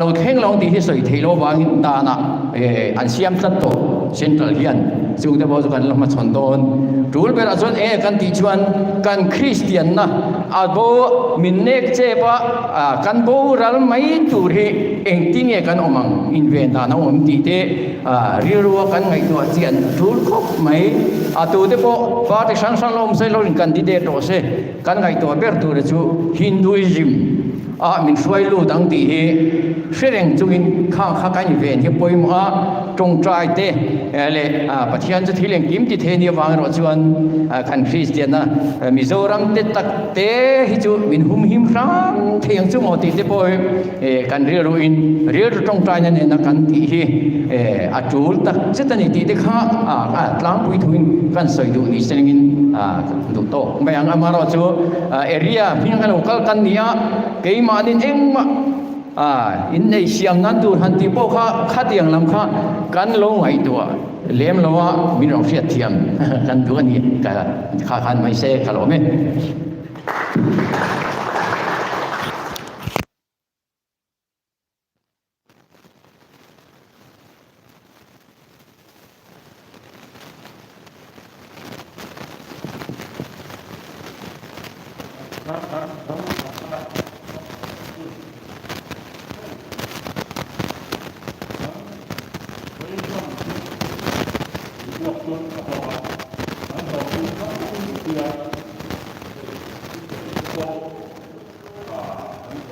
Lo thleng lo tih hi sawi theih loh avangin danah an siam tlat tawh Central hian chungte pawh chu kan la hmachhawn dawn. Tul berah chuan enge kan tih chuan kan Kristianna a bo min nek chep a, kan boral mai tur hi engtin nge kan awm ang inven dan a awm tih te rilrua kan ngaihtuah chian a tul khawp mai. A tute pawh party hrang hrang la awm se lo in candidate rawh se kan ngaihtuah ber tura chu Hinduism a min hruai lut ang tih hi hre reng chungin khang kha kan inven hi pawimawh a, tawngtai te leh Pathian chu thil engkim ti thei nia vang erawh chuan kan Kristianna Mizoram te tak te hi chu min humhim hram thei ang chu maw tih te pawh hi kan rilruin rilru tawngtaina nena kan tih hi a tul tak zet a ni tih te kha tlangpui thuin kan sawi duh ni sengin duh tawk mai ang. Amaherawhchu Area hming a lo kal kan ni a, keimahnin engmah innei siam nan tur han tih pawh kha khatiang lam kha kan lo ngaihtuah lem lo a, min rawn hriat thiam kan duh a ni ka kha khan mai se ka lawm e.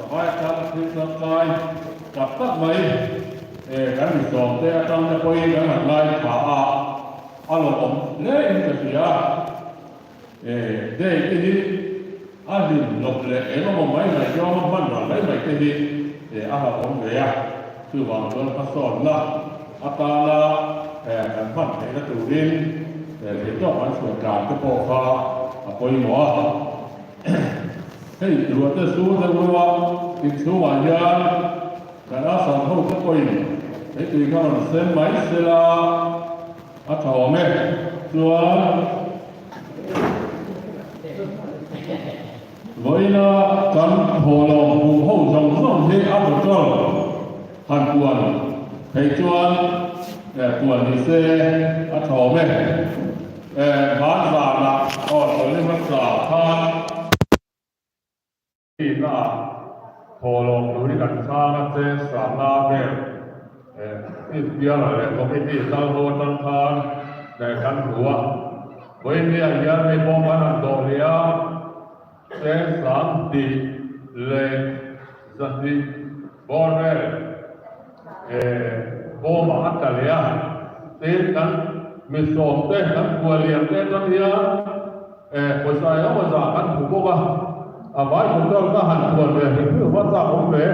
Vai atang a thil tangkai tak tak mai kan misawm te atang te pawhin kan han lai thla a, a lawmawm hle in ka hria. Day te hi a hlim lawp leh eng emaw mai mai zawng a hman ral mai mai te hi a hlauhawm ve a, chuvang chuan hmasawnna atana kan hman theihna turin theihtawp an chhuah tlan te pawh kha a pawimawh a. Hei ruahte sur deuh deuh a, inchhungah hian kan asam ho te pawhin hei tui kha rawn sem mai sela a tha awm e. Chuan vawiina kan thawhlawm hmuh ho zawng zawng hi a total han puan theih chuan puan ni se a tha awm e. Hman zanah aw Tawlhi hmasa khan Ina thawhlawm turin an chhang a che sanga vel Inspiara leh Committee kal ho atang khan kan hmu a. Vawinia hian hei pawh kan han dawh leh a, che 20 leh 200 bawr vel bawmah a tla leh a, tin kan mi sawmte kan khuallian te atang hian pawisa eng emaw zah kan hmu bawk a, a vai hotel ka han khual ve hrim hrim a chak awm ve.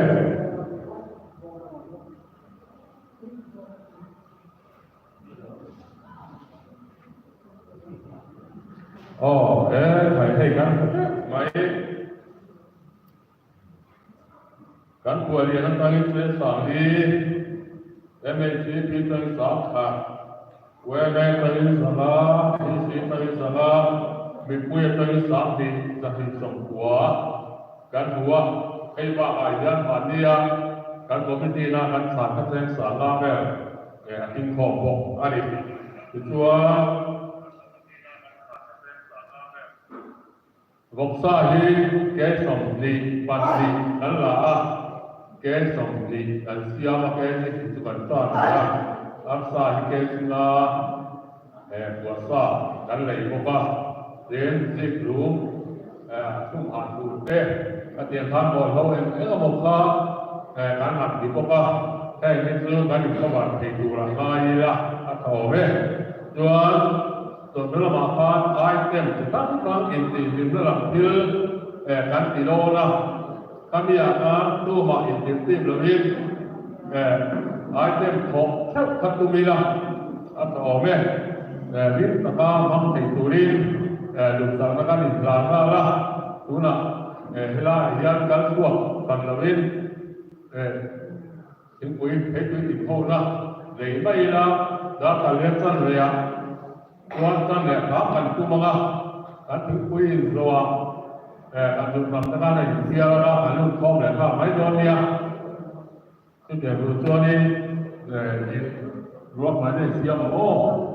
Aw he thai hei kan hmu teuh mai. Kan khuallian atangin Chesang hi MHCP tangin 10,000, YMA tangin 500, PC tangin 500, mipui atangin 20, 290 kan hmu a. Hei bakah hian mahnia kan committee na kan chhan kha cheng 500 vel a inkhawm bawk a ni. Tichuan. Vawksa hi ke 22 kan la a, ke 20 kan siam a, ke chi hnih chu kan tan leh a, arsa hi ke 5 puahsa kan lei bawk a, tin zikhlum thum han tur te a tiang khan bawlhlo eng eng emaw kha kan han ti bawk a, heng hi chu kan incover thei tur a ngai ila a tha awm e. Chuan. Chawhnu lamah khan item chi hrang hrang intihhlimna lam thil kan ti dawn a, khami ah khan tumah intirhtim lovin item thawh theuh kha tum ila a tha awm e. Hlim taka hmang thei turin duhsakna kan inhlan nghal a, tunah helaiah hian kal chhuak hran lovin Thingpui theitui inkhawhna nei mai ila darkar lian chan rehah chuan chan leh hram kan tum ang a, kan thingpui inzawhah kan duhtham te khan a inthiar ang a, kan lut khawm leh nghal mai dawn nia. Chutiang tur chuanin ruahmanna i siam ang aw.